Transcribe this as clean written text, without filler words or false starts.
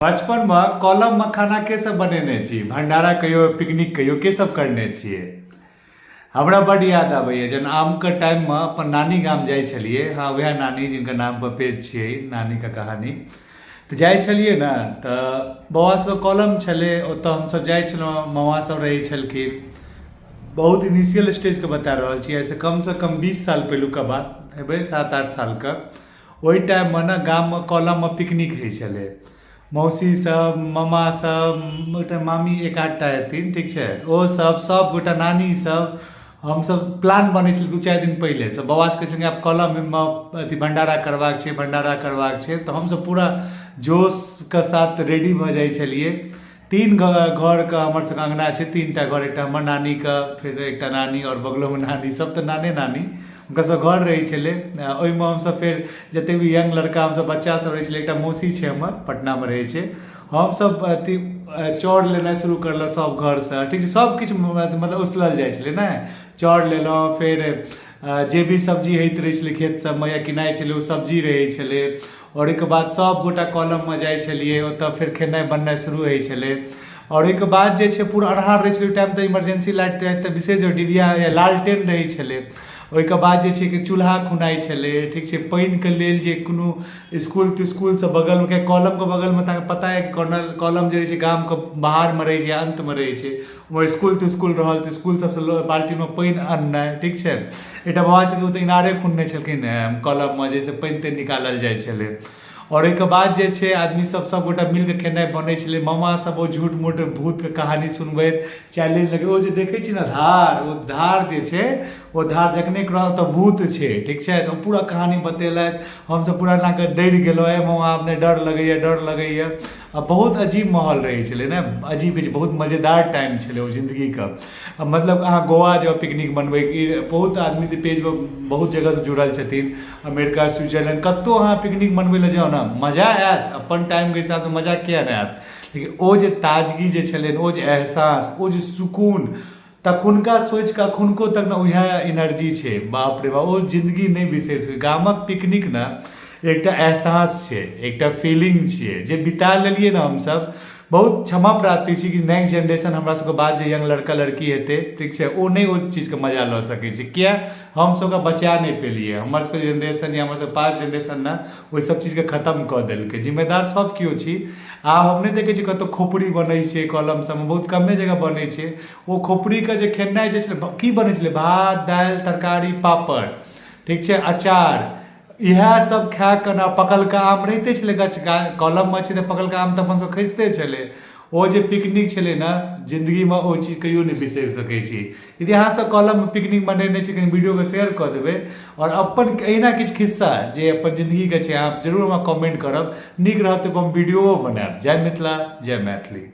बचपनमे कलममे खाना के सब बनेने छी? भण्डारा कहियो, पिकनिक कहियो के सब करने छियै? हमरा बड्ड याद आबैए जहन आमके टाइममे अपन नानी गाम जाइ छलियै। हँ, उएह नानी जिनकर नामपर पेज छियै, नानीके कहानी। तऽ जाइ छलियै ने तऽ बाबा सबके कलम छलै ओतऽ, हमसब जाइ छलहुँ, मामा सब रहै छलखिन। बहुत इनिशियल स्टेजके बता रहल छी, एहिसँ कमसँ कम 20 साल पहिलुका बात हेबै, 7-8 सालके। ओहि टाइममे ने गाममे कलममे पिकनिक होइ छलै। मौसी सब, मामा सब, एकटा मामी एक आधटा हेथिन, ठीक छै, ओ सब, सब गोटा, नानी सब, हमसब प्लान बनै छलै 2-4 दिन पहिलेसँ। बाबा सबके संगे आब कलममे अथी भण्डारा करबाक छै, भण्डारा करबाक छै। तऽ हमसब पूरा जोशके साथ रेडी भऽ जाइ छलियै। तीन घरके हमर सबके अङ्गना छै, तीन टा घर, एकटा हमर नानीके, फेर एकटा नानी आओर बगलोमे नानी, सब तऽ नाने नानी, हुनकर सब घर रहै छलै। ओहिमे हमसब फेर जतेक भी यंग लड़का हमसब बच्चा सब रहै छलै, एकटा मौसी छै हमर, पटनामे रहै छै, हमसब अथी चाउर लेनाइ शुरू करलहुँ सब घरसँ, ठीक छै। सब किछु मतलब उसलल जाइ छलै ने, चाउर लेलहुँ, फेर जे भी सब्जी होइत रहै छलै खेत सबमे या किनाइ छलै, ओ सब्जी रहै छलै। आओर ओहिके बाद सभगोटा कलममे जाइ छलियै, ओतऽ फेर खेनाइ बननाइ शुरू होइ छलै। आओर ओहिके बाद जे छै पूरा अन्हार रहै छलै ओहि टाइम, तऽ इमरजेंसी लाइट ताइट तऽ विशेष डिबिया या लालटेन रहै छलै। ओहिके बाद जे छै कि चूल्हा खुनाइ छलै, ठीक छै। पानिके लेल जे कोनो इसकुल तिस्कुलसँ बगलमे, किएकि कलमके बगलमे तऽ अहाँके पता यए कि कलम जे रहै छै गामके बाहरमे रहै छै, अन्तमे रहै छै, उम्हर इसकुल तिस्कुल रहल तऽ इसकुल सबसँ बाल्टीमे पानि अननाइ, ठीक छै। एकटा बाबा छलखिन, ओ तऽ इनारे खुनने छलखिन हेँ कलममे, जाहिसँ पानि तानि निकालल जाइ छलै। आओर ओहिके बाद जे छै आदमी सब सबगोटा मिलके खेनाइ बनै छलै। मामा सब ओ झूठ मूठ भूतके कहानी सुनबैत चैलेंज लगै, ओ जे देखै छी ने धार, ओ धार जे छै, ओ धार जखने रहल तऽ भूत छै, ठीक छै। तऽ ओ पूरा कहानी बतेलथि, हमसब पूरा एनाके डरि गेलहुँ, ए मामा आब नहि, डर लगैए, डर लगैए। आ बहुत अजीब माहौल रहै छलै ने, अजीब कहै छै, बहुत मजेदार टाइम छलै ओ जिन्दगीके। मतलब अहाँ गोवा जाउ पिकनिक मनबै, ई बहुत आदमी तऽ पेजपर बहुत जगहसँ जुड़ल छथिन, अमेरिका, स्विट्जरलैंड, कतहु अहाँ पिकनिक मनबै लए जाउ ने, मजा आयत अपन टाइमके हिसाबसँ, मजा किया नहि आयत? लेकिन ओ जे ताजगी जे छलै, ओ जे एहसास, ओ जे सुकून, तखुनका सोचि कऽ अखुनको तक ने उएह एनर्जी छै। बाप रे बाप, ओ जिन्दगी नहि बिसरि सकै। गामक पिकनिक ने एकटा एहसास छै, एकटा फीलिंग छियै जे बिता लेलियै ने हमसभ। बहुत क्षमा प्रार्थी छी कि नेक्स्ट जेनरेशन, हमरा सबके बाद जे यंग लड़का लड़की हेतै, ठीक छै, ओ नहि ओ चीजके मजा लऽ सकै छै, किया हमसभ ओकरा बचा नहि पेलियै। हमर सबके जेनरेशन या हमर सबके पास्ट जेनरेशन ने ओहि सब चीजके खतम कऽ देलकै। जिम्मेदार सब केओ छी। आब हम नहि देखै छी कतहु खोपड़ी बनै छै कलम सबमे, बहुत कमे जगह बनै छै। ओ खोपड़ीके जे खेनाइ जे छलै, की बनै छलै? भात, दालि, तरकारी, पापड़, ठीक छै, अचार, इएह सब खाए कऽ ने। पकलका आम रहिते छलै गाछ, कलममे छै तऽ पकलका आम तऽ अपन सब खसिते छलै। ओ जे पिकनिक छलै ने, जिन्दगीमे ओ चीज कहियो नहि बिसरि सकै छी। यदि अहाँसब कलममे पिकनिक मनेने छी, कनि वीडियोके शेयर कऽ देबै आओर अपन एहिना किछु खिस्सा जे अपन जिन्दगीके छै, अहाँ जरूर हमरा कमेंट करब। नीक रहत तऽ हम वीडियोओ बनायब। जय मिथिला, जय मैथिली।